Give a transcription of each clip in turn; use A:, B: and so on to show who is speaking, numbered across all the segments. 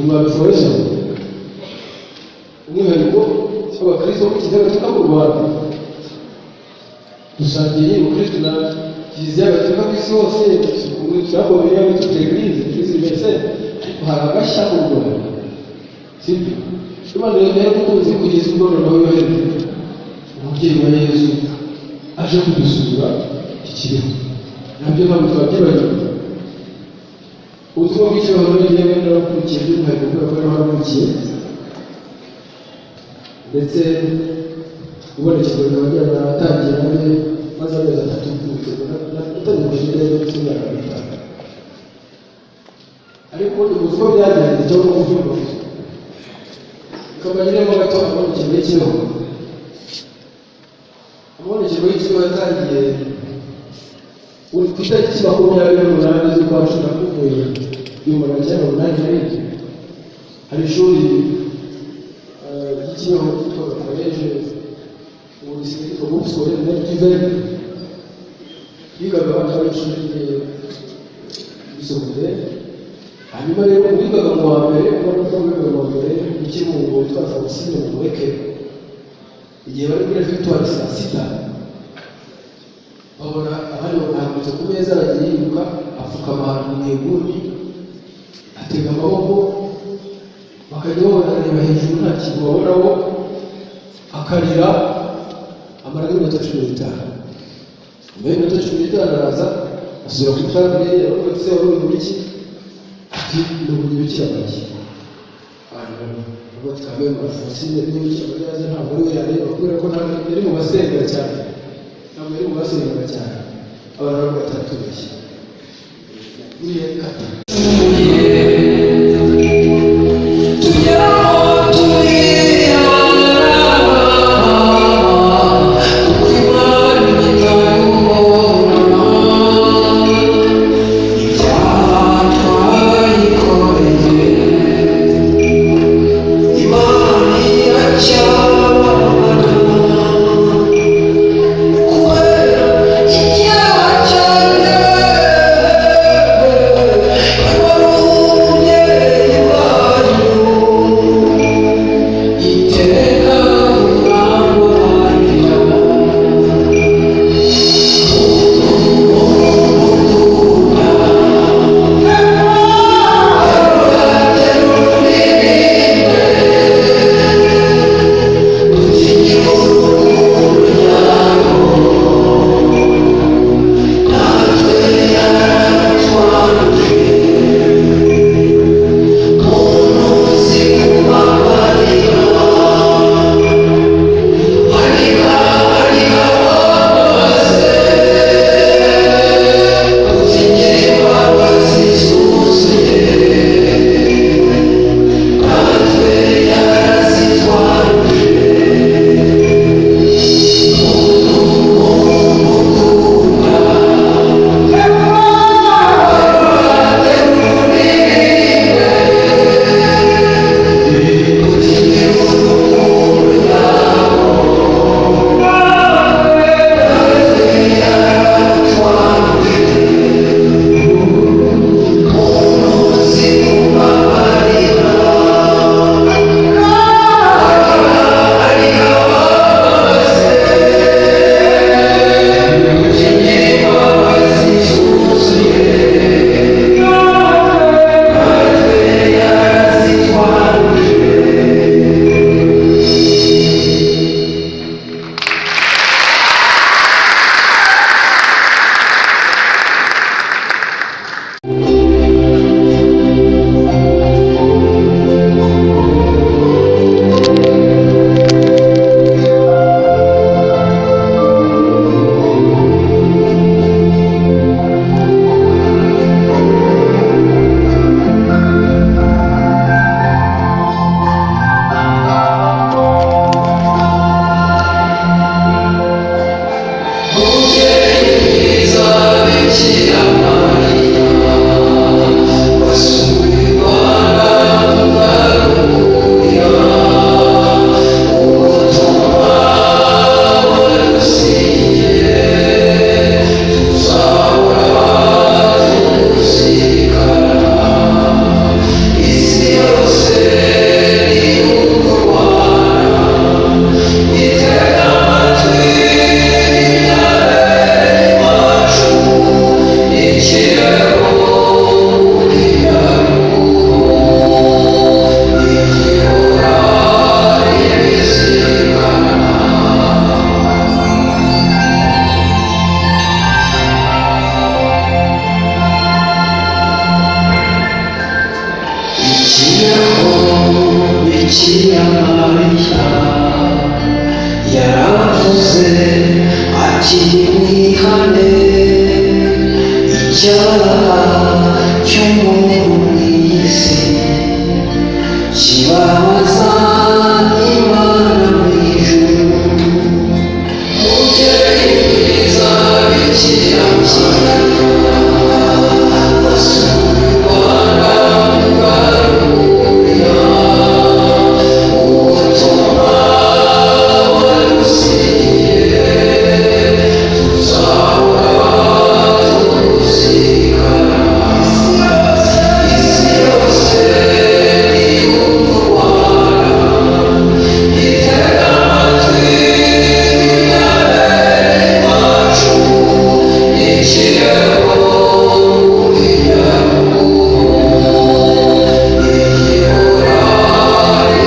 A: Ntiwabiforoshya umwihariko w'abakristo bo mu Kiliziya Gatolika mu Rwanda. Dusangiye ubukristo na Kiliziya Gatolika ku isi hose, turakomeye muri Eglise, Eglise universelle, ariko hari agashya mu Rwanda, sibyo? Imana yaradukunze kugeza ubwo noneho yohereje umubyeyi wa Yezu aje kudusura i Kibeho, nabyo ntabwo twabyibagirwa. Ubutumwa bw'Ikibeho rero njyewe narakurikiye by'umwihariko kubera ko ariho navukiye, ndetse ibonekerwa rikaba ryaratangiye nanjye maze amezi 3 mvutse. Natangiye kumenya neza mfite imyaka 5, ariko uzi uko byagenze cyangwa uko ubyumva gusa. Kabagiremo gato amabonekerwa y'Ikibeho. Amabonekerwa y'Ikibeho yatangiye ku itariki 28 z'ukwa 11 1981. Hari ishuri ry'Ikibeho ryitwaga Collège, ubu risigaye ryitwa Groupe Scolaire Mère Kigali. Yigaga abana b'abanyeshuri muri secondaire. Hanyuma rero uwigaga mu wa mbere, ubona ko wigaga mu wa mbere w'Ikibungo witwa Francine Mumureke, igihe bari muri réfectoire saa sita, babona abandi bahagurutse ku meza, aragiye yiruka, apfukama ahantu mu inguni, atega amaboko, bakajya babona areba hejuru nta kintu babonaho, akarira, amara nk'iminota 15. Nyuma y'iminota 15 araza asubira kuri table ye, aravuga ati: "Se wari uri muri ki?" Ati: "Ni Bikira Mariya." Hanyuma ati: "Kamwe Francine, niba Bikira Mariya yaza ntabwo ari we yareba, kubera ko ntabwo yari mu basenga cyane, ntabwo yari mu basengaga cyane." Abantu baravuga ati: "Aratubeshye buriya kata."
B: Kubera icyaha cyanjye. Bikira Mariya yaravuze ati mwihane icyaha cy'umuntu mu isi kibabaza Imana mu ijuru. Mubyeyi mwiza Bikira Mariya, wasuye u Rwanda ukarubura, ubutumwa wadusigiye tuzahora tubuzirikana. Isi yose yumva u Rwanda, itega amatwi iwacu, ikirego inyaruguru, igihora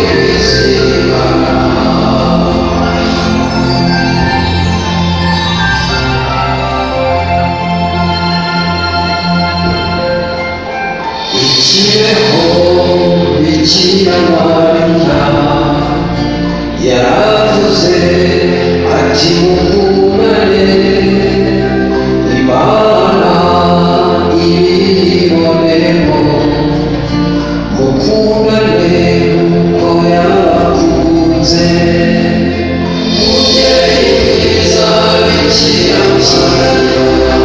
B: ibizirikana. Ikibeho Bikira Mariya yaravuze ati mukundane, Imana ibibonemo, mukundane kuko yabakunze. Mubyeyi mwiza Bikira Mariya,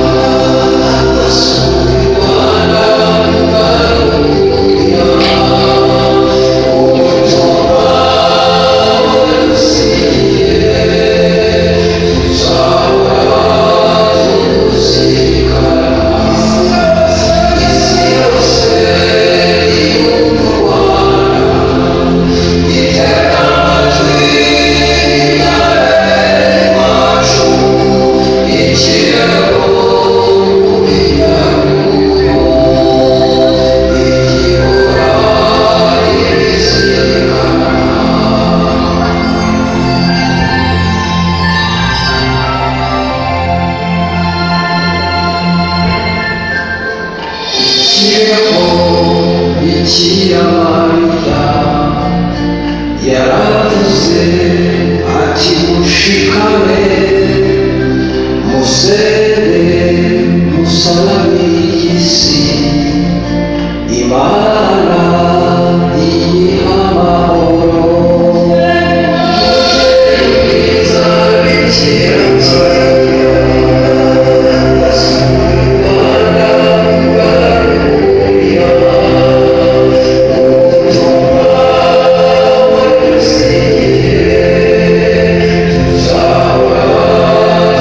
B: wasuye u Rwanda ukarubura, ubutumwa wadusigiye tuzahora tubuzirikana. Isi yose yumva u Rwanda, itega amatwi iwacu, ikirego inyaruguru, igihora ibizirikana. Ikirego Bikira Mariya yaravuze ati mushikame, musenge musabe isi, Imana iyiha amahoro. Mubyeyi mwiza Bikira Mariya, wasuye u Rwanda ukarubura, ubutumwa wadusigiye tuzahora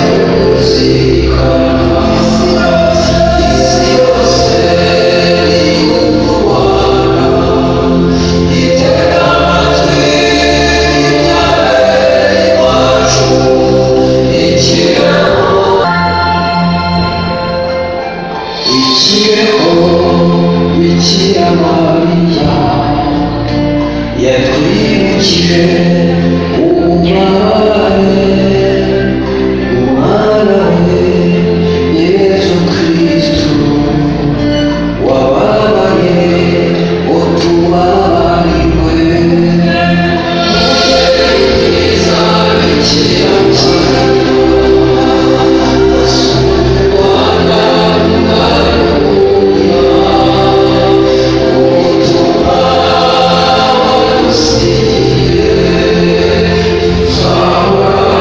B: tubuzirikana. Isi yose yumva u Rwanda, itega amatwi iwacu, ikirego Bikira Mariya yatwibukije ububabare umwana we Yezu Kristu wababaye ngo tubabarirwe. Mubyeyi mwiza Bikira Mariya, wasuye u Rwanda ukarubura, ubutumwa wadusigiye tuzahora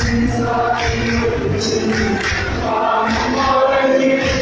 B: Thank you.